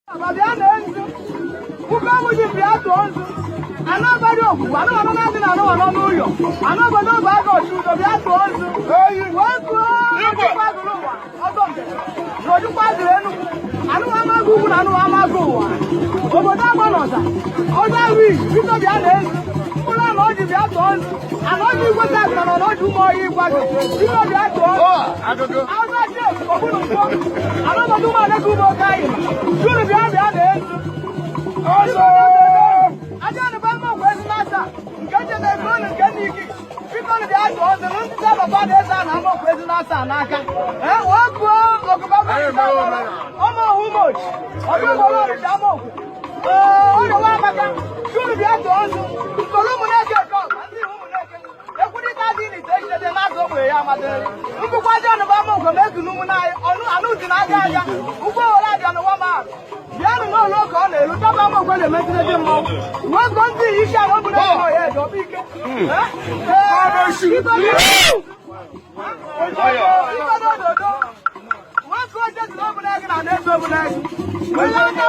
Bịa na nzu ụka ọmụji, bịa tụọ nzu. Anabadị ogbugbu anụmanụ na-adị na anụmanụ n'ụlọ anụ obodo bụ aga ọchụ udo, bịa tụọ nzu. Wee tụọ ojukwu agụrụ ụwa ọzọ ngere na ojukwu agụrụ Enugwu, anụ amaghị ugwu na anụ amaghị ụwa obodo agba n'ọza ọzọ ahụ iyi. Biko bịa na nzu mkpụrụ ama ọjị, bịa tụọ nzu. Ana ọjị igwe tagụra na ọjị ụmụ ọhịa ịgwago, biko bịa tụọ nzu. Ọzọ chef ọbụrụ nkwọ anụ obodo ụmụ adaka ugbo oke anyị juru, bịa bịa na nzu. Ọzọ aja nụkwa mma okwu ezi nasa nke ncheta ego nke n'iki, biko nụ bịa tụọ nzu. Ndị dabakwa na eze a na ama okwu ezi nasa n'aka. Ee, wee gụọ ọgụba ọma ohu mochi ọdụ ụgbọrọ ọrịcha ama okwu. Ee, ọrịa amaka juru, bịa tụọ nzu. Nkọrọ ụmụ na-eke eke ọgba ndị ụmụ na-eke ekwurịta dị n'ite ejidede n'azụ ogbenye ya amadịrị nkwụkwa aja nụba ama okwu ma ezu n'ụmụ n'anyị ọnụ anụ dị na-aga aga ugbo owere abịa n'ụwa mahadum. Bịanụ n'ụlọ ka ọ na-elu taba ama okwu na-emetụta dị mmanwụ wee ndị isi ala ọ bụla ego ya eji ọbụ ike. Biko n'ododo nwoke oche dị n'ọbụla gị na na-ezo ọbụla gị wee aka.